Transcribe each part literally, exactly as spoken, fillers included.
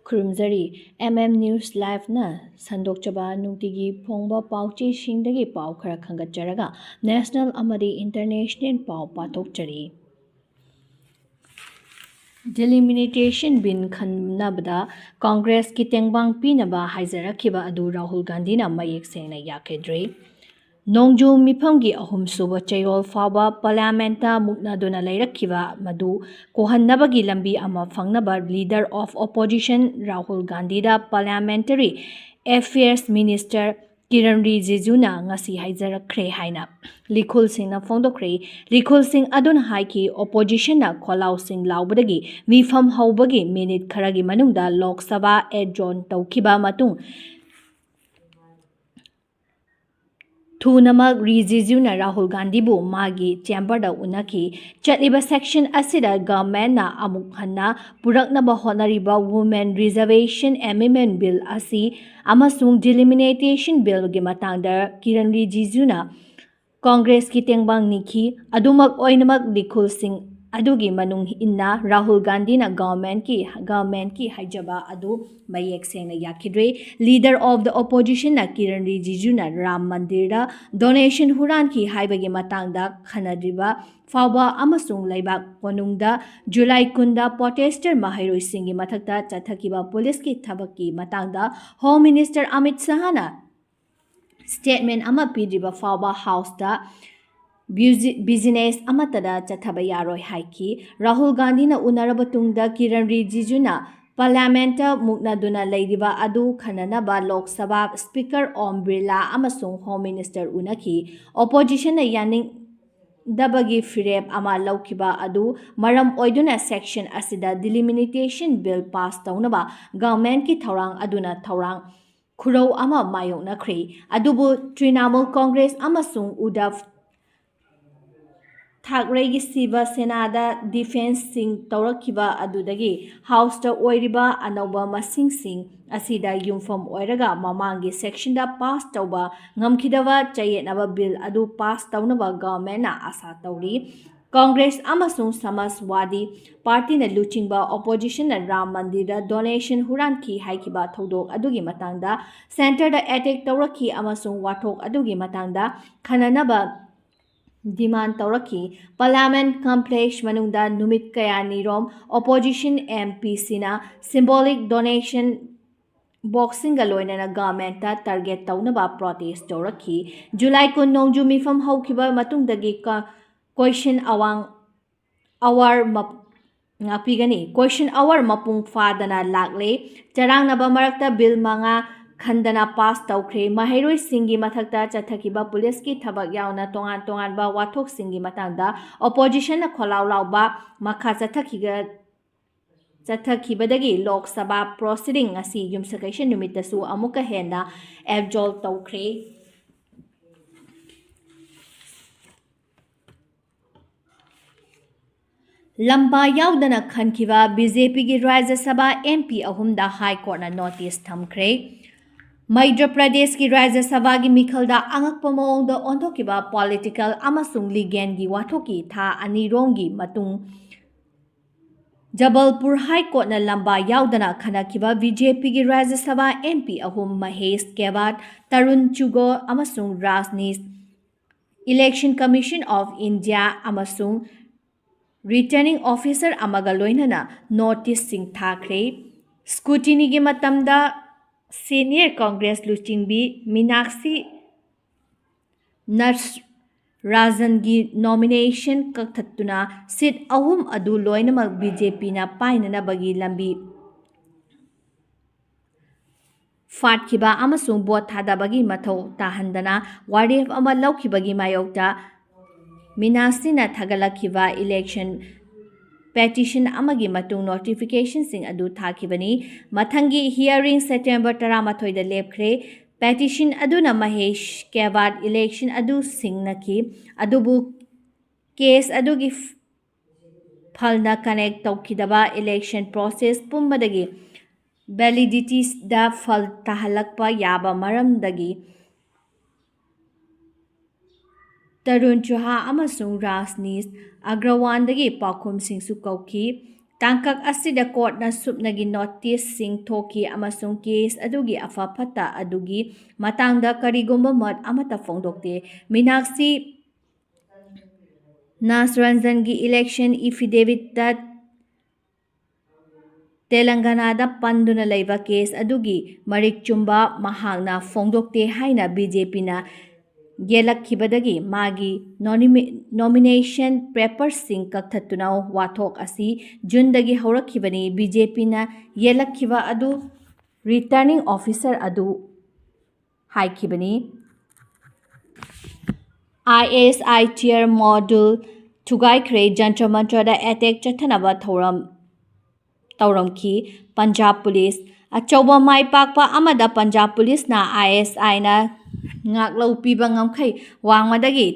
ꯈꯨꯔꯨꯝꯖꯔꯤ꯫ M M News Live-ꯅ ꯁꯟꯗꯣꯛꯆꯕ ꯅꯨꯡꯇꯤꯒꯤ ꯐꯣꯡꯕ ꯄꯥꯎꯆꯦꯁꯤꯡꯗꯒꯤ ꯄꯥꯎ ꯈꯔ ꯈꯟꯒꯠꯆꯔꯒ national ꯑꯃꯗꯤ international ꯄꯥꯎ ꯄꯥꯊꯣꯛꯆꯔꯤ꯫ Delimitation Bill ꯈꯟꯅꯕꯗ ꯀꯣꯡꯒ꯭ꯔꯦꯁꯀꯤ ꯇꯦꯡꯕꯥꯡ ꯄꯤꯅꯕ ꯍꯥꯏꯖꯔꯛꯈꯤꯕ ꯑꯗꯨ ꯔꯥꯍꯨꯜ ꯒꯥꯟꯙꯤꯅ ꯃꯌꯦꯛ ꯁꯦꯡꯅ ꯌꯥꯈꯤꯗ꯭ꯔꯤ꯫ ꯅꯣꯡꯖꯨ ꯃꯤꯐꯝꯒꯤ ꯑꯍꯨꯝꯁꯨꯕ ꯆꯌꯣꯜ ꯐꯥꯎꯕ Parliament-ꯇ ꯃꯨꯛꯅꯗꯨꯅ ꯂꯩꯔꯛꯈꯤꯕ ꯃꯗꯨ ꯀꯣꯍꯟꯅꯕꯒꯤ ꯂꯝꯕꯤ ꯑꯃ ꯐꯪꯅꯕ Leader of Opposition Rahul ꯒꯥꯟꯙꯤꯗ Parliamentary Affairs Minister Kiran ꯔꯤꯖꯤꯖꯨꯅ ꯉꯁꯤ ꯍꯥꯏꯖꯔꯛꯈ꯭ꯔꯦ ꯍꯥꯏꯅ ꯂꯤꯈꯨꯜꯁꯤꯡꯅ ꯐꯣꯡꯗꯣꯛꯈ꯭ꯔꯦ꯫ ꯂꯤꯈꯨꯜꯁꯤꯡ ꯑꯗꯨꯅ ꯍꯥꯏꯈꯤ, Opposition-ꯅ ꯈꯣꯜꯂꯥꯎꯁꯤꯡ ꯂꯥꯎꯕꯗꯒꯤ ꯃꯤꯐꯝ ꯍꯧꯕꯒꯤ minute ꯈꯔꯒꯤ ꯃꯅꯨꯡꯗ Lok Sabha adjourn ꯇꯧꯈꯤꯕ ꯃꯇꯨꯡ ꯊꯨꯅꯃꯛ ꯔꯤꯖꯤꯖꯨꯅ ꯔꯥꯍꯨꯜ ꯒꯥꯟꯙꯤꯕꯨ ꯃꯥꯒꯤ chamber-ꯗ ꯎꯅꯈꯤ꯫ ꯆꯠꯂꯤꯕ session ꯑꯁꯤꯗ government-ꯅ ꯑꯃꯨꯛ ꯍꯟꯅ ꯄꯨꯔꯛꯅꯕ ꯍꯣꯠꯅꯔꯤꯕ Women Reservation Amendment Bill ꯑꯁꯤ ꯑꯃꯁꯨꯡ Delimitation Bill-ꯒꯤ ꯃꯇꯥꯡꯗ ꯀꯤꯔꯟ ꯔꯤꯖꯤꯖꯨꯅ ꯀꯣꯡꯒ꯭ꯔꯦꯁꯀꯤ ꯇꯦꯡꯕꯥꯡ ꯅꯤꯈꯤ꯫ ꯑꯗꯨꯃꯛ ꯑꯣꯏꯅꯃꯛ, ꯂꯤꯈꯨꯜꯁꯤꯡ ꯑꯗꯨꯒꯤ ꯃꯅꯨꯡ ꯏꯟꯅ ꯔꯥꯍꯨꯜ ꯒꯥꯟꯙꯤꯅ government-ꯀꯤ, government-ꯀꯤ ꯍꯥꯏꯖꯕ ꯑꯗꯨ ꯃꯌꯦꯛ ꯁꯦꯡꯅ ꯌꯥꯈꯤꯗ꯭ꯔꯦ꯫ Leader of the Opposition-ꯅ Kiran ꯔꯤꯖꯤꯖꯨꯅ Ram ꯃꯟꯗꯤꯔꯗ donation ꯍꯨꯔꯥꯟꯈꯤ ꯍꯥꯏꯕꯒꯤ ꯃꯇꯥꯡꯗ ꯈꯟꯅꯗ꯭ꯔꯤꯕ ꯐꯥꯎꯕ ꯑꯃꯁꯨꯡ ꯂꯩꯕꯥꯛ ꯀꯣꯅꯨꯡꯗ ꯖꯨꯂꯥꯏ ꯀꯨꯟꯗ protester ꯃꯍꯩꯔꯣꯏꯁꯤꯡꯒꯤ ꯃꯊꯛꯇ ꯆꯠꯊꯈꯤꯕ ꯄꯨꯂꯤꯁꯀꯤ ꯊꯕꯛꯀꯤ ꯃꯇꯥꯡꯗ Home Minister ꯑꯃꯤꯠ ꯁꯍꯥꯅ statement ꯑꯃ ꯄꯤꯗ꯭ꯔꯤꯕ ꯐꯥꯎꯕ House-ꯇ busi-, business ꯑꯃꯠꯇꯗ ꯆꯠꯊꯕ ꯌꯥꯔꯣꯏ ꯍꯥꯏꯈꯤ꯫ ꯔꯥꯍꯨꯜ ꯒꯥꯟꯙꯤꯅ ꯎꯅꯔꯕ ꯇꯨꯡꯗ ꯀꯤꯔꯟ ꯔꯤꯖꯤꯖꯨꯅ Parliament-ꯇ ꯃꯨꯛꯅꯗꯨꯅ ꯂꯩꯔꯤꯕ ꯑꯗꯨ ꯈꯟꯅꯅꯕ Lok Sabha Speaker Om Birla ꯑꯃꯁꯨꯡ Home Minister ꯎꯅꯈꯤ꯫ Opposition-ꯅ ꯌꯥꯅꯤꯡꯗꯕꯒꯤ ꯐꯤꯔꯦꯞ ꯑꯃ ꯂꯧꯈꯤꯕ ꯑꯗꯨ ꯃꯔꯝ ꯑꯣꯏꯗꯨꯅ session ꯑꯁꯤꯗ Delimitation Bill pass ꯇꯧꯅꯕ government-ꯀꯤ ꯊꯧꯔꯥꯡ ꯑꯗꯨꯅ ꯊꯧꯔꯥꯡ ꯈꯨꯔꯧ ꯑꯃ ꯃꯥꯌꯣꯛꯅꯈ꯭ꯔꯦ꯫ ꯑꯗꯨꯕꯨ ꯇ꯭ꯔꯤꯅꯥꯃꯨꯜ ꯀꯣꯡꯒ꯭ꯔꯦꯁ ꯑꯃꯁꯨꯡ ꯎꯗꯚ ꯊꯥꯀ꯭ꯔꯦꯒꯤ ꯁꯤꯕ ꯁꯦꯅꯥꯗ defence-ꯁꯤꯡ ꯇꯧꯔꯛꯈꯤꯕ ꯑꯗꯨꯗꯒꯤ House-ꯇ ꯑꯣꯏꯔꯤꯕ ꯑꯅꯧꯕ ꯃꯁꯤꯡꯁꯤꯡ ꯑꯁꯤꯗ ꯌꯨꯝꯐꯝ ꯑꯣꯏꯔꯒ ꯃꯃꯥꯡꯒꯤ session-ꯗ pass ꯇꯧꯕ ꯉꯝꯈꯤꯗꯕ ꯆꯌꯦꯠꯅꯕ bill ꯑꯗꯨ pass ꯇꯧꯅꯕ government-ꯅ ꯑꯥꯁꯥ ꯇꯧꯔꯤ꯫ ꯀꯪꯒ꯭ꯔꯦꯁ ꯑꯃꯁꯨꯡ ꯁꯃꯥꯖꯋꯥꯗꯤ ꯄꯥꯔꯇꯤꯅ ꯂꯨꯆꯤꯡꯕ ꯑꯣꯄꯣꯖꯤꯁꯟꯅ ꯔꯥꯝ ꯃꯟꯗꯤꯔꯗ ꯗꯣꯅꯦꯁꯟ ꯍꯨꯔꯥꯟꯈꯤ ꯍꯥꯏꯈꯤꯕ ꯊꯧꯗꯣꯛ ꯑꯗꯨꯒꯤ ꯃꯇꯥꯡꯗ ꯁꯦꯟꯇꯔꯗ ꯑꯦꯇꯦꯛ ꯇꯧꯔꯛꯈꯤ ꯑꯃꯁꯨꯡ ꯋꯥꯊꯣꯛ ꯑꯗꯨꯒꯤ ꯃꯇꯥꯡꯗ ꯈꯟꯅꯅꯕ ꯗꯤꯃꯥꯟ ꯇꯧꯔꯛꯈꯤ꯫ ꯄꯥꯔꯂꯤꯌꯥꯃꯦꯟ ꯀꯝꯄ꯭ꯂꯦꯛꯁ ꯃꯅꯨꯡꯗ ꯅꯨꯃꯤꯠ ꯀꯌꯥꯅꯤꯔꯣꯝ ꯑꯣꯄꯣꯖꯤꯁꯟ ꯑꯦꯝ ꯄꯤꯁꯤꯅ ꯁꯤꯝꯕꯣꯂꯤꯛ ꯗꯣꯅꯦꯁꯟ ꯕꯣꯛꯁꯁꯤꯡꯒ ꯂꯣꯏꯅꯅ ꯒꯚꯔꯟꯃꯦꯟꯠꯇ ꯇꯥꯔꯒꯦꯠ ꯇꯧꯅꯕ ꯄ꯭ꯔꯣꯇꯦꯁ ꯇꯧꯔꯛꯈꯤ꯫ ꯖꯨꯂꯥꯏ ꯀꯨꯟ ꯅꯣꯡꯖꯨ ꯃꯤꯐꯝ ꯍꯧꯈꯤꯕ ꯃꯇꯨꯡꯗꯒꯤ ꯀ-, ꯀꯣꯏꯁꯟ ꯑꯋꯥꯡ ꯑꯋꯥꯔ ꯃꯞ-, ꯉꯥꯛꯄꯤꯒꯅꯤ꯫ ꯀꯣꯏꯁꯟ ꯑꯋꯥꯔ ꯃꯄꯨꯡ ꯐꯥꯗꯅ ꯂꯥꯛꯂꯦ꯫ ꯆꯔꯥꯡꯅꯕ ꯃꯔꯛꯇ ꯕꯤꯜ ꯃꯉꯥ ꯈꯟꯗꯅ ꯄꯥꯁ ꯇꯧꯈ꯭ꯔꯦ꯫ ꯃꯍꯩꯔꯣꯏꯁꯤꯡꯒꯤ ꯃꯊꯛꯇ ꯆꯠꯊꯈꯤꯕ ꯄꯨꯂꯤꯁꯀꯤ ꯊꯕꯛ ꯌꯥꯎꯅ ꯇꯣꯉꯥꯟ ꯇꯣꯉꯥꯟꯕ ꯋꯥꯊꯣꯛꯁꯤꯡꯒꯤ ꯃꯇꯥꯡꯗ ꯑꯣꯄꯣꯖꯤꯁꯟꯅ ꯈꯣꯜꯂꯥꯎ ꯂꯥꯎꯕ ꯃꯈꯥ ꯆꯠꯊꯈꯤꯒ-, ꯆꯠꯊꯈꯤꯕꯗꯒꯤ ꯂꯣꯛ ꯁꯚꯥ ꯄ꯭ꯔꯣꯁꯤꯗꯤꯡ ꯑꯁꯤ ꯌꯨꯝꯁꯀꯩꯁ ꯅꯨꯃꯤꯠꯇꯁꯨ ꯑꯃꯨꯛꯀ ꯍꯦꯟꯅ ꯑꯦꯕꯖꯣꯜ ꯇꯧꯈ꯭ꯔꯦ꯫ ꯂꯝꯕꯥ ꯌꯥꯎꯗꯅ ꯈꯟꯈꯤꯕ ꯕꯤ ꯖꯦ ꯄꯤꯒꯤ ꯔꯥꯖ꯭ꯌ ꯁꯚꯥ ꯑꯦꯝ ꯄꯤ ꯑꯍꯨꯝꯗ ꯍꯥꯏ ꯀꯣꯔꯠꯅ ꯅꯣꯇꯤꯁ ꯊꯝꯈ꯭ꯔꯦ꯫ ꯃꯩꯗ꯭ꯔ ꯄ꯭ꯔꯗꯦꯁꯀꯤ ꯔꯥꯖ꯭ꯌ ꯁꯚꯥꯒꯤ ꯃꯤꯈꯜꯗ ꯑꯉꯛꯄ ꯃꯑꯣꯡꯗ ꯑꯣꯟꯊꯣꯛꯈꯤꯕ ꯄꯣꯂꯤꯇꯤꯀꯦꯜ ꯑꯃꯁꯨꯡ ꯂꯤꯒꯦꯜꯒꯤ ꯋꯥꯊꯣꯛꯀꯤ ꯊꯥ ꯑꯅꯤꯔꯣꯝꯒꯤ ꯃꯇꯨꯡ ꯖꯕꯜꯄꯨꯔ ꯍꯥꯏ ꯀꯣꯔꯠꯅ ꯂꯝꯕꯥ ꯌꯥꯎꯗꯅ ꯈꯟꯅꯈꯤꯕ ꯕꯤ ꯖꯦ ꯄꯤꯒꯤ ꯔꯥꯖ꯭ꯌ ꯁꯚꯥ ꯑꯦꯝ ꯄꯤ ꯑꯍꯨꯝ ꯃꯍꯦꯁ ꯀꯦꯕꯥꯠ, ꯇꯔꯨꯟ ꯆꯨꯒꯣ ꯑꯃꯁꯨꯡ ꯔꯥꯖꯅꯤꯁ Election Commission of India ꯑꯃꯁꯨꯡ ꯔꯤꯇꯔꯅꯤꯡ ꯑꯣꯐꯤꯁꯔ ꯑꯃꯒ ꯂꯣꯏꯅꯅ ꯅꯣꯇꯤꯁꯁꯤꯡ ꯊꯥꯈ꯭ꯔꯦ꯫ ꯁ꯭ꯀ꯭ꯔꯨꯇꯤꯅꯤꯒꯤ ꯃꯇꯝꯗ ꯁꯦꯅꯤꯌꯔ ꯀꯪꯒ꯭ꯔꯦꯁ ꯂꯨꯆꯤꯡꯕꯤ ꯃꯤꯅꯥꯛꯁꯤ ꯅꯠꯔꯥꯖꯟꯒꯤ ꯅꯣꯃꯤꯅꯦꯁꯟ ꯀꯛꯊꯠꯇꯨꯅ ꯁꯤꯠ ꯑꯍꯨꯝ ꯑꯗꯨ ꯂꯣꯏꯅꯃꯛ ꯕꯤ ꯖꯦ ꯄꯤꯅ ꯄꯥꯏꯅꯅꯕꯒꯤ ꯂꯝꯕꯤ ꯐꯥꯠꯈꯤꯕ ꯑꯃꯁꯨꯡ ꯚꯣꯠ ꯊꯥꯗꯕꯒꯤ ꯃꯊꯧ ꯇꯥꯍꯟꯗꯅ ꯋꯥꯔꯦꯞ ꯑꯃ ꯂꯧꯈꯤꯕꯒꯤ ꯃꯥꯌꯣꯛꯇ ꯃꯤꯅꯥꯁꯤꯅ ꯊꯥꯒꯠꯂꯛꯈꯤꯕ ꯏꯂꯦꯛꯁꯟ ꯄꯦꯇꯤꯁꯟ ꯑꯃꯒꯤ ꯃꯇꯨꯡ ꯅꯣꯇꯤꯐꯤꯀꯦꯁꯟꯁꯤꯡ ꯑꯗꯨ ꯊꯥꯈꯤꯕꯅꯤ꯫ ꯃꯊꯪꯒꯤ ꯍꯤꯌꯥꯔꯤꯡ ꯁꯦꯞꯇꯦꯝꯕꯔ ꯇꯔꯥꯃꯥꯊꯣꯏꯗ ꯂꯦꯞꯈ꯭ꯔꯦ꯫ ꯄꯦꯇꯤꯁꯟ ꯑꯗꯨꯅ ꯃꯍꯦꯁ ꯀꯦꯕꯥꯠ ꯏꯂꯦꯛꯁꯟ ꯑꯗꯨ ꯁꯤꯡꯅꯈꯤ, ꯑꯗꯨꯕꯨ ꯀꯦꯁ ꯑꯗꯨꯒꯤ ꯐ-, ꯐꯜꯅ ꯀꯅꯦꯛ ꯇꯧꯈꯤꯗꯕ ꯏꯂꯦꯛꯁꯟ ꯄ꯭ꯔꯣꯁꯦꯁ ꯄꯨꯝꯕꯗꯒꯤ ꯚꯦꯂꯤꯗꯤꯇꯤꯗ ꯐꯜ ꯇꯥꯍꯜꯂꯛꯄ ꯌꯥꯕ ꯃꯔꯝꯗꯒꯤ ꯇꯔꯨꯟ ꯆꯨꯍꯥ ꯑꯃꯁꯨꯡ ꯔꯥꯖꯅꯤꯁ ꯑꯒ꯭ꯔꯋꯥꯟꯗꯒꯤ ꯄꯥꯎꯈꯨꯝꯁꯤꯡꯁꯨ ꯀꯧꯈꯤ꯫ ꯇꯥꯡꯀꯛ ꯑꯁꯤꯗ ꯀꯣꯔꯠꯅ ꯁꯨꯞꯅꯒꯤ ꯅꯣꯇꯤꯁꯁꯤꯡ ꯊꯣꯛꯈꯤ ꯑꯃꯁꯨꯡ ꯀꯦꯁ ꯑꯗꯨꯒꯤ ꯑꯐ ꯐꯠꯇ ꯑꯗꯨꯒꯤ ꯃꯇꯥꯡꯗ ꯀꯔꯤꯒꯨꯝꯕ ꯃꯠ ꯑꯃꯠꯇ ꯐꯣꯡꯗꯣꯛꯇꯦ꯫ ꯃꯤꯅꯥꯛꯁꯤ ꯅꯥꯁꯔꯟꯖꯟꯒꯤ ꯏꯂꯦꯛꯁꯟ ꯏꯐꯤꯗꯦꯕꯤꯠꯇ ꯇꯦꯂꯪꯒꯅꯥꯗ ꯄꯟꯗꯨꯅ ꯂꯩꯕ ꯀꯦꯁ ꯑꯗꯨꯒꯤ ꯃꯔꯤꯛ ꯆꯨꯝꯕ ꯃꯍꯥꯛꯅ ꯐꯣꯡꯗꯣꯛꯇꯦ ꯍꯥꯏꯅ ꯕꯤ ꯖꯦ ꯄꯤꯅ ꯌꯦꯜꯂꯛꯈꯤꯕꯗꯒꯤ ꯃꯥꯒꯤ ꯅꯣꯃꯤꯅꯦꯁꯟ ꯄꯦꯄꯔꯁꯤꯡ ꯀꯛꯊꯠꯇꯨꯅ ꯋꯥꯊꯣꯛ ꯑꯁꯤ ꯖꯨꯟꯗꯒꯤ ꯍꯧꯔꯛꯈꯤꯕꯅꯤ꯫ ꯕꯤ ꯖꯦ ꯄꯤꯅ ꯌꯦꯜꯂꯛꯈꯤꯕ ꯑꯗꯨ ꯔꯤꯇꯔꯅꯤꯡ ꯑꯣꯐꯤꯁꯔ ꯑꯗꯨ ꯍꯥꯏꯈꯤꯕꯅꯤ꯫ ꯑꯥꯏ ꯑꯦꯁ ꯑꯥꯏ ꯇꯤꯌꯔ ꯃꯣꯗꯨꯜ ꯊꯨꯒꯥꯏꯈ꯭ꯔꯦ꯫ ꯖꯟꯇ꯭ꯔ ꯃꯟꯇ꯭ꯔꯗ ꯑꯦꯇꯦꯛ ꯆꯠꯊꯅꯕ ꯊꯧꯔꯝ ꯇꯧꯔꯝꯈꯤ꯫ ꯄꯟꯖꯥꯕ ꯄꯨꯂꯤꯁ ꯑꯆꯧꯕ ꯃꯥꯏ ꯄꯥꯛꯄ ꯑꯃꯗ ꯄꯟꯖꯥꯕ ꯄꯨꯂꯤꯁꯅ ꯑꯥꯏ ꯑꯦꯁ ꯑꯥꯏꯅ ꯉꯥꯛꯂꯧ ꯄꯤꯕ ꯉꯝꯈꯩ ꯋꯥꯡꯃꯗꯒꯤ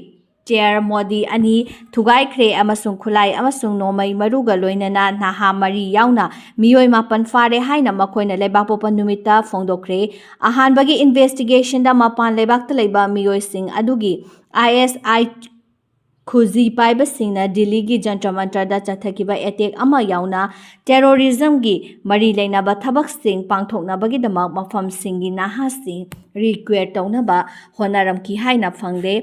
ꯇꯤꯌꯔ ꯃꯣꯗꯤ ꯑꯅꯤ ꯊꯨꯒꯥꯏꯈ꯭ꯔꯦ ꯑꯃꯁꯨꯡ ꯈꯨꯠꯂꯥꯏ ꯑꯃꯁꯨꯡ ꯅꯣꯡꯃꯩ ꯃꯔꯨꯒ ꯂꯣꯏꯅꯅ ꯅꯍꯥ ꯃꯔꯤ ꯌꯥꯎꯅ ꯃꯤꯑꯣꯏ ꯃꯥꯄꯟ ꯐꯥꯔꯦ ꯍꯥꯏꯅ ꯃꯈꯣꯏꯅ ꯂꯩꯕꯥꯛꯄꯣꯛꯄ ꯅꯨꯃꯤꯠꯇ ꯐꯣꯡꯗꯣꯛꯈ꯭ꯔꯦ꯫ ꯑꯍꯥꯟꯕꯒꯤ ꯏꯟꯚꯦꯁꯇꯤꯒꯦꯁꯟꯗ ꯃꯄꯥꯟ ꯂꯩꯕꯥꯛꯇ ꯂꯩꯕ ꯃꯤꯑꯣꯏꯁꯤꯡ ꯑꯗꯨꯒꯤ ꯑꯥꯏ ꯑꯦꯁ ꯑꯥꯏ ꯈꯨꯖꯤ ꯄꯥꯏꯕꯁꯤꯡꯅ ꯗꯤꯜꯂꯤꯒꯤ ꯖꯟꯇ꯭ꯔ ꯃꯟꯇ꯭ꯔꯗ ꯆꯠꯊꯈꯤꯕ ꯑꯦꯇꯦꯛ ꯑꯃ ꯌꯥꯎꯅ ꯇꯦꯔꯣꯔꯤꯖꯝꯒꯤ ꯃꯔꯤ ꯂꯩꯅꯕ ꯊꯕꯛꯁꯤꯡ ꯄꯥꯡꯊꯣꯛꯅꯕꯒꯤꯗꯃꯛ ꯃꯐꯝꯁꯤꯡꯒꯤ ꯅꯍꯥꯁꯤꯡ ꯔꯤꯀ꯭ꯔꯨꯠ ꯇꯧꯅꯕ ꯍꯣꯠꯅꯔꯝꯈꯤ ꯍꯥꯏꯅ ꯐꯪꯂꯦ꯫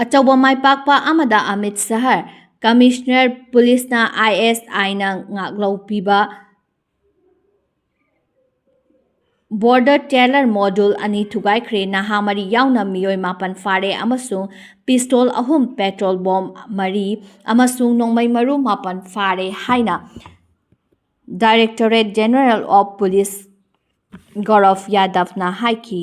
ꯑꯆꯧꯕ ꯃꯥꯏ ꯄꯥꯛꯄ ꯑꯃꯗ ꯑꯃꯤꯠ ꯁꯍꯔ ꯀꯃꯤꯁꯅꯔ ꯄꯨꯂꯤꯁꯅ ꯑꯥꯏ ꯑꯦꯁ ꯑꯥꯏꯅ ꯉꯥꯛꯂꯧ ꯄꯤꯕ ꯕꯣꯔꯗꯔ ꯇꯦꯂꯔ ꯃꯣꯗꯨꯜ ꯑꯅꯤ ꯊꯨꯒꯥꯏꯈ꯭ꯔꯦ꯫ ꯅꯍꯥ ꯃꯔꯤ ꯌꯥꯎꯅ ꯃꯤꯑꯣꯏ ꯃꯥꯄꯟ ꯐꯥꯔꯦ ꯑꯃꯁꯨꯡ ꯄꯤꯁꯇꯣꯜ ꯑꯍꯨꯝ, ꯄꯦꯇ꯭ꯔꯣꯜ ꯕꯣꯝ ꯃꯔꯤ ꯑꯃꯁꯨꯡ ꯅꯣꯡꯃꯩ ꯃꯔꯨ ꯃꯥꯄꯟ ꯐꯥꯔꯦ ꯍꯥꯏꯅ ꯗꯥꯏꯔꯦꯛꯇꯣꯔꯦꯠ ꯖꯦꯅꯔꯦꯜ ꯑꯣꯐ ꯄꯨꯂꯤꯁ ꯒꯧꯔꯚ ꯌꯥꯗꯚꯅ ꯍꯥꯏꯈꯤ꯫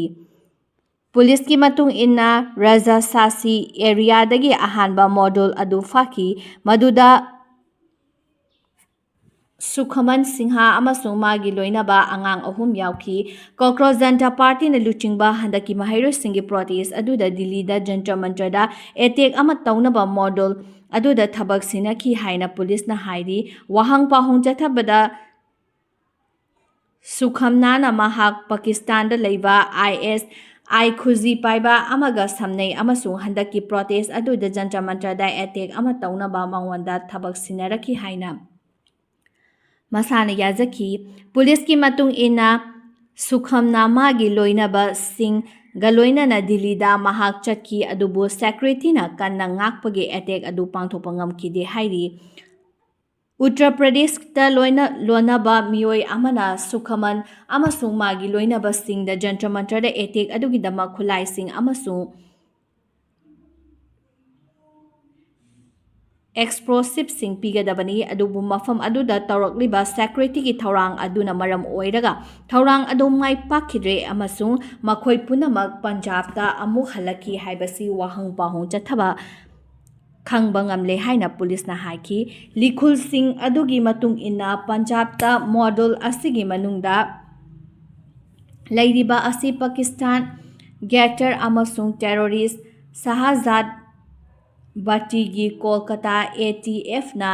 ꯄꯨꯂꯤꯁꯀꯤ ꯃꯇꯨꯡ ꯏꯟꯅ ꯔꯖꯥꯁꯥꯁꯤ ꯑꯦꯔꯤꯌꯥꯗꯒꯤ ꯑꯍꯥꯟꯕ ꯃꯣꯗꯨꯜ ꯑꯗꯨ ꯐꯥꯈꯤ, ꯃꯗꯨꯗ ꯁꯨꯈꯃꯟ ꯁꯤꯡꯍ ꯑꯃꯁꯨꯡ ꯃꯥꯒꯤ ꯂꯣꯏꯅꯕ ꯑꯉꯥꯡ ꯑꯍꯨꯝ ꯌꯥꯎꯈꯤ꯫ ꯀꯣꯀ꯭ꯔꯣꯖ ꯖꯟꯇꯥ ꯄꯥꯔꯇꯤꯅ ꯂꯨꯆꯤꯡꯕ ꯍꯟꯗꯛꯀꯤ ꯃꯍꯩꯔꯣꯏꯁꯤꯡꯒꯤ ꯄ꯭ꯔꯣꯇꯦꯁ ꯑꯗꯨꯗ ꯗꯤꯜꯂꯤꯗ ꯖꯟꯇꯔ ꯃꯟꯇꯔꯗ ꯑꯦꯇꯦꯛ ꯑꯃ ꯇꯧꯅꯕ ꯃꯣꯗꯨꯜ ꯑꯗꯨꯗ ꯊꯕꯛ ꯁꯤꯟꯅꯈꯤ ꯍꯥꯏꯅ ꯄꯨꯂꯤꯁꯅ ꯍꯥꯏꯔꯤ꯫ ꯋꯥꯍꯪ ꯄꯥꯎꯍꯪ ꯆꯠꯊꯕꯗ ꯁꯨꯈꯝꯅꯥꯅ ꯃꯍꯥꯛ ꯄꯥꯀꯤꯁꯇꯥꯟꯗ ꯂꯩꯕ ꯑꯥꯏ ꯑꯦꯁ ꯑꯥꯏ ꯈꯨꯖꯤ ꯄꯥꯏꯕ ꯑꯃꯒ ꯁꯝꯅꯩ ꯑꯃꯁꯨꯡ ꯍꯟꯗꯛꯀꯤ protest ꯑꯗꯨꯗ ꯖꯟꯇꯔ ꯃꯟꯇꯔꯗ attack ꯑꯃ ꯇꯧꯅꯕ ꯃꯉꯣꯟꯗ ꯊꯕꯛ ꯁꯤꯟꯅꯔꯛꯈꯤ ꯍꯥꯏꯅ ꯃꯁꯥꯅ ꯌꯥꯖꯈꯤ꯫ ꯄꯨꯂꯤꯁꯀꯤ ꯃꯇꯨꯡ ꯏꯟꯅ, ꯁꯨꯈꯝꯅ ꯃꯥꯒꯤ ꯂꯣꯏꯅꯕꯁꯤꯡꯒ ꯂꯣꯏꯅꯅ ꯗꯤꯜꯂꯤꯗ ꯃꯍꯥꯛ ꯆꯠꯈꯤ, ꯑꯗꯨꯕꯨ securityꯅ ꯀꯟꯅ ꯉꯥꯛꯄꯒꯤ attack ꯑꯗꯨ ꯄꯥꯡꯊꯣꯛꯄ ꯉꯝꯈꯤꯗꯦ ꯍꯥꯏꯔꯤ꯫ ꯎꯠꯇꯔ ꯄ꯭ꯔꯗꯦꯁꯇ ꯂꯣꯏꯅ ꯂꯣꯟꯅꯕ ꯃꯤꯑꯣꯏ ꯑꯃꯅ ꯁꯨꯈꯃꯟ ꯑꯃꯁꯨꯡ ꯃꯥꯒꯤ ꯂꯣꯏꯅꯕꯁꯤꯡꯗ ꯖꯟꯇꯔ ꯃꯟꯇꯔꯗ attack ꯑꯗꯨꯒꯤꯗꯃꯛ ꯈꯨꯠꯂꯥꯏꯁꯤꯡ ꯑꯃꯁꯨꯡ explosiveꯁꯤꯡ ꯄꯤꯒꯗꯕꯅꯤ, ꯑꯗꯨꯕꯨ ꯃꯐꯝ ꯑꯗꯨꯗ ꯇꯧꯔꯛꯂꯤꯕ securityꯒꯤ ꯊꯧꯔꯥꯡ ꯑꯗꯨꯅ ꯃꯔꯝ ꯑꯣꯏꯔꯒ ꯊꯧꯔꯥꯡ ꯑꯗꯨ ꯃꯥꯏ ꯄꯥꯛꯈꯤꯗ꯭ꯔꯦ ꯑꯃꯁꯨꯡ ꯃꯈꯣꯏ ꯄꯨꯝꯅꯃꯛ ꯄꯟꯖꯥꯕꯇ ꯑꯃꯨꯛ ꯍꯜꯂꯛꯈꯤ ꯍꯥꯏꯕꯁꯤ ꯋꯥꯍꯪ ꯄꯥꯎꯍꯪ ꯆꯠꯊꯕ ꯈꯪꯕ ꯉꯝꯂꯦ ꯍꯥꯏꯅ ꯄꯨꯂꯤꯁꯅ ꯍꯥꯏꯈꯤ꯫ ꯂꯤꯈꯨꯜꯁꯤꯡ ꯑꯗꯨꯒꯤ ꯃꯇꯨꯡ ꯏꯟꯅ, ꯄꯟꯖꯥꯕꯇ model ꯑꯁꯤꯒꯤ ꯃꯅꯨꯡꯗ ꯂꯩꯔꯤꯕ ꯑꯁꯤ ꯄꯥꯀꯤꯁꯇꯥꯟ ꯒꯦꯇꯔ ꯑꯃꯁꯨꯡ terrorist ꯁꯍꯥꯖꯥꯗ ꯚꯠꯇꯤꯒꯤ ꯀꯣꯜꯀꯇꯥ ATFꯅ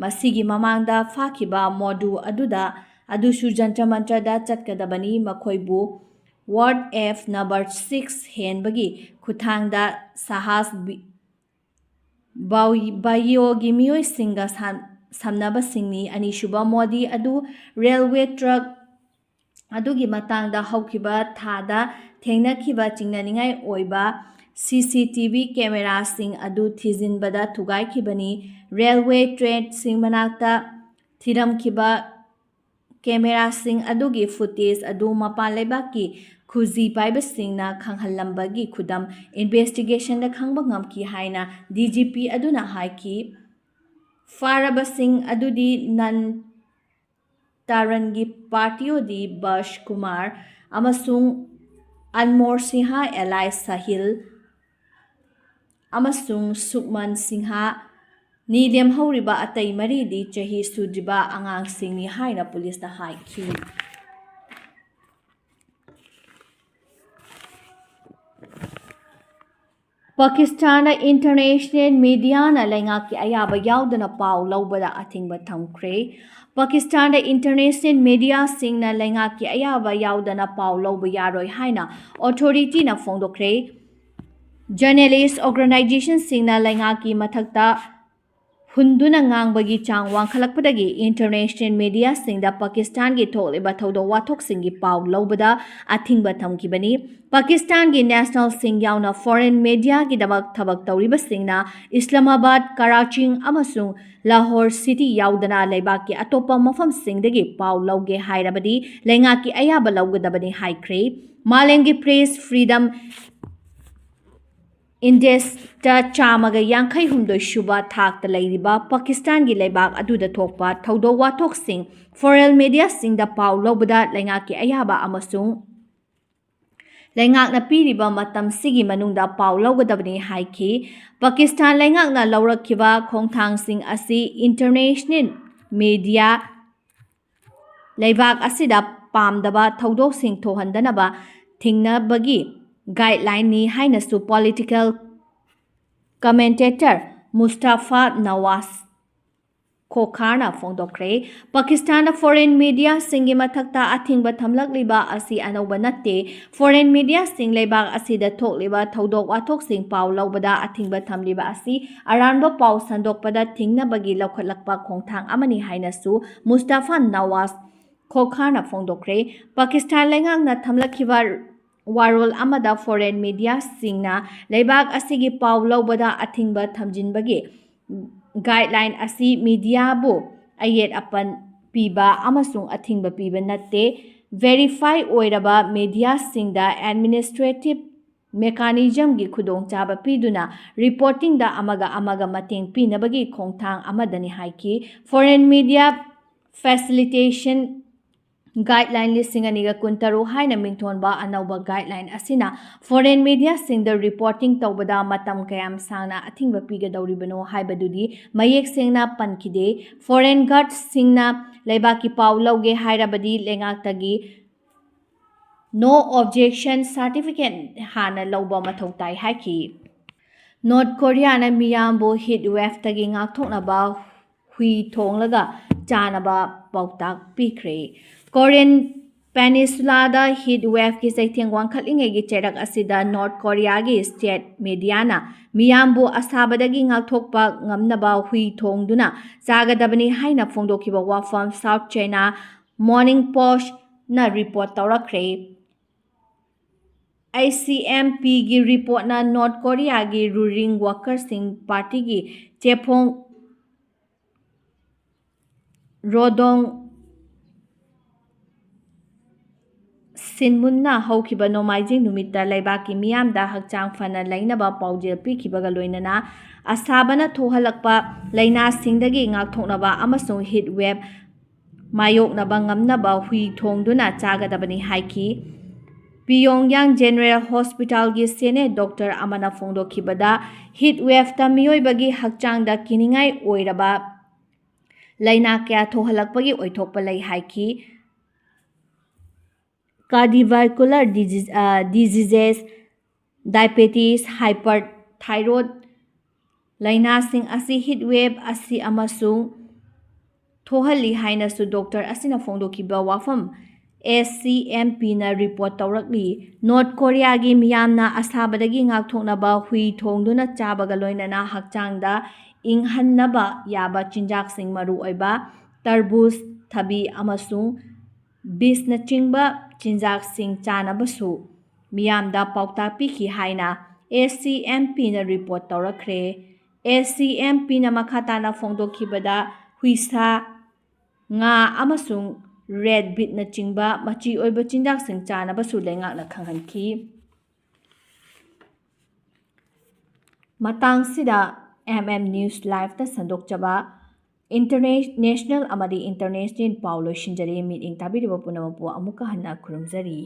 ꯃꯁꯤꯒꯤ ꯃꯃꯥꯡꯗ ꯐꯥꯈꯤꯕ ꯃꯣꯗꯨ ꯑꯗꯨꯗ ꯑꯗꯨꯁꯨ ꯖꯟꯇꯔ ꯃꯟꯇꯔꯗ ꯆꯠꯀꯗꯕꯅꯤ꯫ ꯃꯈꯣꯏꯕꯨ Word of Number Six ꯍꯦꯟꯕꯒꯤ ꯈꯨꯠꯊꯥꯡꯗ ꯁꯍꯥꯖ ꯕꯤ-, ꯕꯥꯎ-, ꯕꯥꯏꯌꯣꯒꯤ ꯃꯤꯑꯣꯏꯁꯤꯡꯒ ꯁꯝ-, ꯁꯝꯅꯕꯁꯤꯡꯅꯤ꯫ ꯑꯅꯤꯁꯨꯕ ꯃꯣꯗꯤ ꯑꯗꯨ railway track ꯑꯗꯨꯒꯤ ꯃꯇꯥꯡꯗ ꯍꯧꯈꯤꯕ ꯊꯥꯗ ꯊꯦꯡꯅꯈꯤꯕ ꯆꯤꯡꯅꯅꯤꯡꯉꯥꯏ ꯑꯣꯏꯕ CCTV cameraꯁꯤꯡ ꯑꯗꯨ ꯊꯤꯖꯤꯟꯕꯗ ꯊꯨꯒꯥꯏꯈꯤꯕꯅꯤ꯫ Railway trackꯁꯤꯡ ꯃꯅꯥꯛꯇ ꯊꯤꯔꯝꯈꯤꯕ cameraꯁꯤꯡ ꯑꯗꯨꯒꯤ footage ꯑꯗꯨ ꯃꯄꯥꯟ ꯂꯩꯕꯥꯛꯀꯤ ꯈꯨꯖꯤ ꯄꯥꯏꯕꯁꯤꯡꯅ ꯈꯪꯍꯜꯂꯝꯕꯒꯤ ꯈꯨꯗꯝ investigationꯗ ꯈꯪꯕ ꯉꯝꯈꯤ ꯍꯥꯏꯅ DGP ꯑꯗꯨꯅ ꯍꯥꯏꯈꯤ꯫ ꯐꯥꯔꯕꯁꯤꯡ ꯑꯗꯨꯗꯤ ꯅꯟ ꯇꯥꯔꯟꯒꯤ ꯄꯥꯔꯇꯤꯌꯣꯗꯤ ꯕꯁ ꯀꯨꯃꯥꯔ ꯑꯃꯁꯨꯡ ꯑꯟꯃꯣꯔ ꯁꯤꯡꯍ alias ꯁꯥꯍꯤꯜ ꯑꯃꯁꯨꯡ ꯁꯨꯛꯃꯟ ꯁꯤꯡꯍꯅꯤ꯫ ꯂꯦꯝꯍꯧꯔꯤꯕ ꯑꯇꯩ ꯃꯔꯤꯗꯤ ꯆꯍꯤ ꯁꯨꯗ꯭ꯔꯤꯕ ꯑꯉꯥꯡꯁꯤꯡꯅꯤ ꯍꯥꯏꯅ ꯄꯨꯂꯤꯁꯅ ꯍꯥꯏꯈꯤ꯫ ꯄꯥꯀꯤꯁꯇꯥꯟꯗ international mediaꯅ ꯂꯩꯉꯥꯛꯀꯤ ꯑꯌꯥꯕ ꯌꯥꯎꯗꯅ ꯄꯥꯎ ꯂꯧꯕꯗ ꯑꯊꯤꯡꯕ ꯊꯝꯈ꯭ꯔꯦ꯫ ꯄꯥꯀꯤꯁꯇꯥꯟꯗ ꯏꯟꯇꯔꯅꯦꯁꯅꯦꯜ ꯃꯦꯗꯤꯌꯥꯁꯤꯡꯅ ꯂꯩꯉꯥꯛꯀꯤ ꯑꯌꯥꯕ ꯌꯥꯎꯗꯅ ꯄꯥꯎ ꯂꯧꯕ ꯌꯥꯔꯣꯏ ꯍꯥꯏꯅ ꯑꯣꯊꯣꯔꯤꯇꯤꯅ ꯐꯣꯡꯗꯣꯛꯈ꯭ꯔꯦ꯫ ꯖꯔꯅꯦꯂꯤꯁ ꯑꯣꯔꯒꯅꯥꯏꯖꯦꯁꯟꯁꯤꯡꯅ ꯂꯩꯉꯥꯛꯀꯤ ꯃꯊꯛꯇ ꯍꯨꯟꯗꯨꯅ ꯉꯥꯡꯕꯒꯤ ꯆꯥꯡ ꯋꯥꯡꯈꯠꯂꯛꯄꯗꯒꯤ ꯏꯟꯇꯔꯅꯦꯁꯅꯦꯜ ꯃꯦꯗꯤꯌꯥꯁꯤꯡꯗ ꯄꯥꯀꯤꯁꯇꯥꯟꯒꯤ ꯊꯣꯛꯂꯤꯕ ꯊꯧꯗꯣꯛ ꯋꯥꯊꯣꯛꯁꯤꯡꯒꯤ ꯄꯥꯎ ꯂꯧꯕꯗ ꯑꯊꯤꯡꯕ ꯊꯝꯈꯤꯕꯅꯤ꯫ ꯄꯥꯀꯤꯁꯇꯥꯟꯒꯤ ꯅꯦꯁꯅꯦꯜꯁꯤꯡ ꯌꯥꯎꯅ ꯐꯣꯔꯦꯟ ꯃꯦꯗꯤꯌꯥꯒꯤꯗꯃꯛ ꯊꯕꯛ ꯇꯧꯔꯤꯕꯁꯤꯡꯅ ꯏꯁꯂꯥꯃꯥꯕꯥꯗ, ꯀꯔꯥꯆꯤ ꯑꯃꯁꯨꯡ ꯂꯥꯍꯣꯔ ꯁꯤꯇꯤ ꯌꯥꯎꯗꯅ ꯂꯩꯕꯥꯛꯀꯤ ꯑꯇꯣꯞꯄ ꯃꯐꯝꯁꯤꯡꯗꯒꯤ ꯄꯥꯎ ꯂꯧꯒꯦ ꯍꯥꯏꯔꯕꯗꯤ ꯂꯩꯉꯥꯛꯀꯤ ꯑꯌꯥꯕ ꯂꯧꯒꯗꯕꯅꯤ ꯍꯥꯏꯈ꯭ꯔꯦ꯫ ꯃꯥꯂꯦꯝꯒꯤ ꯄ꯭ꯔꯦꯁ ꯐ꯭ꯔꯤꯗꯝ ꯏꯟꯗꯦꯛꯁꯇ ꯆꯥꯝꯃꯒ ꯌꯥꯡꯈꯩ ꯍꯨꯝꯗꯣꯏ ꯁꯨꯕ ꯊꯥꯛꯇ ꯂꯩꯔꯤꯕ ꯄꯥꯀꯤꯁꯇꯥꯟꯒꯤ ꯂꯩꯕꯥꯛ ꯑꯗꯨꯗ ꯊꯣꯛꯄ ꯊꯧꯗꯣꯛ ꯋꯥꯊꯣꯛꯁꯤꯡ ꯐꯣꯔꯦꯟ ꯃꯦꯗꯤꯌꯥꯁꯤꯡꯗ ꯄꯥꯎ ꯂꯧꯕꯗ ꯂꯩꯉꯥꯛꯀꯤ ꯑꯌꯥꯕ ꯑꯃꯁꯨꯡ ꯂꯩꯉꯥꯛꯅ ꯄꯤꯔꯤꯕ ꯃꯇꯝꯁꯤꯒꯤ ꯃꯅꯨꯡꯗ ꯄꯥꯎ ꯂꯧꯒꯗꯕꯅꯤ ꯍꯥꯏꯈꯤ꯫ ꯄꯥꯀꯤꯁꯇꯥꯟ ꯂꯩꯉꯥꯛꯅ ꯂꯧꯔꯛꯈꯤꯕ ꯈꯣꯡꯊꯥꯡꯁꯤꯡ ꯑꯁꯤ ꯏꯟꯇꯔꯅꯦꯁꯅꯦꯜ ꯃꯦꯗꯤꯌꯥ ꯂꯩꯕꯥꯛ ꯑꯁꯤꯗ ꯄꯥꯝꯗꯕ ꯊꯧꯗꯣꯛꯁꯤꯡ ꯊꯣꯛꯍꯟꯗꯅꯕ ꯊꯤꯡꯅꯕꯒꯤ ꯒꯥꯏꯗꯂꯥꯏꯟꯅꯤ ꯍꯥꯏꯅꯁꯨ ꯄꯣꯂꯤꯇꯤꯀꯦꯜ ꯀꯃꯦꯟꯇꯦꯇꯔ ꯃꯨꯁꯇꯥꯐꯥ ꯅꯋꯥꯖ ꯈꯣꯈꯥꯔꯅ ꯐꯣꯡꯗꯣꯛꯈ꯭ꯔꯦ꯫ ꯄꯥꯀꯤꯁꯇꯥꯟꯗ ꯐꯣꯔꯦꯟ ꯃꯦꯗꯤꯌꯥꯁꯤꯡꯒꯤ ꯃꯊꯛꯇ ꯑꯊꯤꯡꯕ ꯊꯝꯂꯛꯂꯤꯕ ꯑꯁꯤ ꯑꯅꯧꯕ ꯅꯠꯇꯦ꯫ ꯐꯣꯔꯦꯟ ꯃꯦꯗꯤꯌꯥꯁꯤꯡ ꯂꯩꯕꯥꯛ ꯑꯁꯤꯗ ꯊꯣꯛꯂꯤꯕ ꯊꯧꯗꯣꯛ ꯋꯥꯊꯣꯛꯁꯤꯡ ꯄꯥꯎ ꯂꯧꯕꯗ ꯑꯊꯤꯡꯕ ꯊꯝꯂꯤꯕ ꯑꯁꯤ ꯑꯔꯥꯟꯕ ꯄꯥꯎ ꯁꯟꯗꯣꯛꯄꯗ ꯊꯤꯡꯅꯕꯒꯤ ꯂꯧꯈꯠꯂꯛꯄ ꯈꯣꯡꯊꯥꯡ ꯑꯃꯅꯤ ꯍꯥꯏꯅꯁꯨ ꯃꯨꯁꯇꯥꯐꯥ ꯅꯋꯥꯖ ꯈꯣꯈꯥꯔꯅ ꯐꯣꯡꯗꯣꯛꯈ꯭ꯔꯦ꯫ ꯄꯥꯀꯤꯁꯇꯥꯟ ꯂꯩꯉꯥꯛꯅ ꯊꯝꯂꯛꯈꯤꯕ ꯋꯥꯔꯣꯜ ꯑꯃꯗ ꯐꯣꯔꯦꯟ ꯃꯦꯗꯤꯌꯥꯁꯤꯡꯅ ꯂꯩꯕꯥꯛ ꯑꯁꯤꯒꯤ ꯄꯥꯎ ꯂꯧꯕꯗ ꯑꯊꯤꯡꯕ ꯊꯝꯖꯤꯟꯕꯒꯤ ꯒꯥꯏꯗꯂꯥꯏꯟ ꯑꯁꯤ ꯃꯦꯗꯤꯌꯥꯕꯨ ꯑꯌꯦꯠ ꯑꯄꯟ ꯄꯤꯕ ꯑꯃꯁꯨꯡ ꯑꯊꯤꯡꯕ ꯄꯤꯕ ꯅꯠꯇꯦ꯫ ꯚꯦꯔꯤꯐꯥꯏ ꯑꯣꯏꯔꯕ ꯃꯦꯗꯤꯌꯥꯁꯤꯡꯗ ꯑꯦꯗꯃꯤꯅꯤꯁꯇ꯭ꯔꯦꯇꯤꯚ ꯃꯦꯀꯥꯅꯤꯖꯝꯒꯤ ꯈꯨꯗꯣꯡꯆꯥꯕ ꯄꯤꯗꯨꯅ ꯔꯤꯄꯣꯔꯇꯤꯡꯗ ꯑꯃꯒ ꯑꯃꯒ ꯃꯇꯦꯡ ꯄꯤꯅꯕꯒꯤ ꯈꯣꯡꯊꯥꯡ ꯑꯃꯗꯅꯤ ꯍꯥꯏꯈꯤ꯫ ꯐꯣꯔꯦꯟ ꯃꯦꯗꯤꯌꯥ ꯐꯦꯁꯤꯂꯤꯇꯦꯁꯟ ꯒꯥꯏꯗꯂꯥꯏꯟ ꯂꯤꯁꯤꯡ ꯑꯅꯤꯒ ꯀꯨꯟꯇꯔꯨꯛ ꯍꯥꯏꯅ ꯃꯤꯡꯊꯣꯟꯕ ꯑꯅꯧꯕ ꯒꯥꯏꯗꯂꯥꯏꯟ ꯑꯁꯤꯅ ꯐꯣꯔꯦꯟ ꯃꯦꯗꯤꯌꯥꯁꯤꯡꯗ ꯔꯤꯄꯣꯔꯇꯤꯡ ꯇꯧꯕꯗ ꯃꯇꯝ ꯀꯌꯥꯝ ꯁꯥꯡꯅ ꯑꯊꯤꯡꯕ ꯄꯤꯒꯗꯧꯔꯤꯕꯅꯣ ꯍꯥꯏꯕꯗꯨꯗꯤ ꯃꯌꯦꯛ ꯁꯦꯡꯅ ꯄꯟꯈꯤꯗꯦ꯫ ꯐꯣꯔꯦꯟ ꯒꯥꯔꯗꯁꯤꯡꯅ ꯂꯩꯕꯥꯛꯀꯤ ꯄꯥꯎ ꯂꯧꯒꯦ ꯍꯥꯏꯔꯕꯗꯤ ꯂꯩꯉꯥꯛꯇꯒꯤ ꯅꯣ ꯑꯣꯕꯖꯦꯛꯁꯟ ꯁꯥꯔꯇꯤꯐꯤꯀꯦꯠ ꯍꯥꯟꯅ ꯂꯧꯕ ꯃꯊꯧ ꯇꯥꯏ ꯍꯥꯏꯈꯤ꯫ ꯅꯣꯔꯠ ꯀꯣꯔꯤꯌꯥꯅ ꯃꯤꯌꯥꯝꯕꯨ ꯍꯤꯠ ꯋꯦꯚꯇꯒꯤ ꯉꯥꯛꯊꯣꯛꯅꯕ ꯍꯨꯏ ꯊꯣꯡꯂꯒ ꯆꯥꯅꯕ ꯄꯥꯎꯇꯥꯛ ꯄꯤꯈ꯭ꯔꯦ꯫ Korean Peninsulada heat waveꯀꯤ ꯆꯩꯊꯦꯡ ꯋꯥꯡꯈꯠꯂꯤꯉꯩꯒꯤ ꯆꯩꯔꯛ ꯑꯁꯤꯗ North Koreaꯒꯤ state mediaꯅ ꯃꯤꯌꯥꯝꯕꯨ ꯑꯁꯥꯕꯗꯒꯤ ꯉꯥꯛꯊꯣꯛꯄ ꯉꯝꯅꯕ ꯍꯨꯏ ꯊꯣꯡꯗꯨꯅ ꯆꯥꯒꯗꯕꯅꯤ ꯍꯥꯏꯅ ꯐꯣꯡꯗꯣꯛꯈꯤꯕ ꯋꯥꯐꯝ South China Morning Postꯅ report ꯇꯧꯔꯛꯈ꯭ꯔꯦ꯫ ACMPꯒꯤ reportꯅ North Koreaꯒꯤ ruling workersꯁꯤꯡ partyꯒꯤ ꯆꯦꯐꯣꯡ ꯔꯣꯗꯣꯡ ꯁꯤꯟꯃꯨꯟꯅ ꯍꯧꯈꯤꯕ ꯅꯣꯡꯃꯥꯏꯖꯤꯡ ꯅꯨꯃꯤꯠꯇ ꯂꯩꯕꯥꯛꯀꯤ ꯃꯤꯌꯥꯝꯗ ꯍꯛꯆꯥꯡ ꯐꯅ ꯂꯩꯅꯕ ꯄꯥꯎꯖꯦꯜ ꯄꯤꯈꯤꯕꯒ ꯂꯣꯏꯅꯅ ꯑꯁꯥꯕꯅ ꯊꯣꯛꯍꯜꯂꯛꯄ ꯂꯥꯏꯅꯥꯁꯤꯡꯗꯒꯤ ꯉꯥꯛꯊꯣꯛꯅꯕ ꯑꯃꯁꯨꯡ heat wave ꯃꯥꯌꯣꯛꯅꯕ ꯉꯝꯅꯕ ꯍꯨꯏ ꯊꯣꯡꯗꯨꯅ ꯆꯥꯒꯗꯕꯅꯤ ꯍꯥꯏꯈꯤ꯫ Pyongyang General Hospitalꯒꯤ senior doctor ꯑꯃꯅ ꯐꯣꯡꯗꯣꯛꯈꯤꯕꯗ, heat waveꯇ ꯃꯤꯑꯣꯏꯕꯒꯤ ꯍꯛꯆꯥꯡꯗ ꯀꯤꯅꯤꯡꯉꯥꯏ ꯑꯣꯏꯔꯕ ꯂꯥꯏꯅꯥ ꯀꯌꯥ ꯊꯣꯛꯍꯜꯂꯛꯄꯒꯤ ꯑꯣꯏꯊꯣꯛꯄ ꯂꯩ ꯍꯥꯏꯈꯤ꯫ Cardiovascular disease, ꯑ, diseases, diabetes, hyperthyroid ꯂꯥꯏꯅꯥꯁꯤꯡ ꯑꯁꯤ heat wave ꯑꯁꯤ ꯑꯃꯁꯨꯡ ꯊꯣꯛꯍꯜꯂꯤ ꯍꯥꯏꯅꯁꯨ doctor ꯑꯁꯤꯅ ꯐꯣꯡꯗꯣꯛꯈꯤꯕ ꯋꯥꯐꯝ ACMPꯅ report ꯇꯧꯔꯛꯂꯤ꯫ North Koreaꯒꯤ ꯃꯤꯌꯥꯝꯅ ꯑꯁꯥꯕꯗꯒꯤ ꯉꯥꯛꯊꯣꯛꯅꯕ ꯍꯨꯏ ꯊꯣꯡꯗꯨꯅ ꯆꯥꯕꯒ ꯂꯣꯏꯅꯅ ꯍꯛꯆꯥꯡꯗ ꯏꯪꯍꯟꯅꯕ ꯌꯥꯕ ꯆꯤꯟꯖꯥꯛꯁꯤꯡ, ꯃꯔꯨꯑꯣꯏꯕ ꯇꯔꯕꯨꯖ, ꯊꯕꯤ ꯑꯃꯁꯨꯡ beetsꯅꯆꯤꯡꯕ ꯆꯤꯟꯖꯥꯛꯁꯤꯡ ꯆꯥꯅꯕꯁꯨ ꯃꯤꯌꯥꯝꯗ ꯄꯥꯎꯇꯥꯛ ꯄꯤꯈꯤ ꯍꯥꯏꯅ ACMPꯅ report ꯇꯧꯔꯛꯈ꯭ꯔꯦ꯫ ACMPꯅ ꯃꯈꯥ ꯇꯥꯅ ꯐꯣꯡꯗꯣꯛꯈꯤꯕꯗ, ꯍꯨꯏꯁꯥ, ꯉꯥ ꯑꯃꯁꯨꯡ red beetꯅꯆꯤꯡꯕ ꯃꯆꯤ ꯑꯣꯏꯕ ꯆꯤꯟꯖꯥꯛꯁꯤꯡ ꯆꯥꯅꯕꯁꯨ ꯂꯩꯉꯥꯛꯅ ꯈꯪꯍꯟꯈꯤ꯫ ꯃꯇꯥꯡꯁꯤꯗ MM News Liveꯇ ꯁꯟꯗꯣꯛꯆꯕ international ꯑꯃꯗꯤ international ꯄꯥꯎ ꯂꯣꯏꯁꯤꯟꯖꯔꯦ꯫ ꯃꯤꯠꯌꯦꯡ ꯇꯥꯕꯤꯔꯤꯕ ꯄꯨꯝꯅꯃꯛꯄꯨ ꯑꯃꯨꯛꯀ ꯍꯟꯅ ꯈꯨꯔꯨꯝꯖꯔꯤ꯫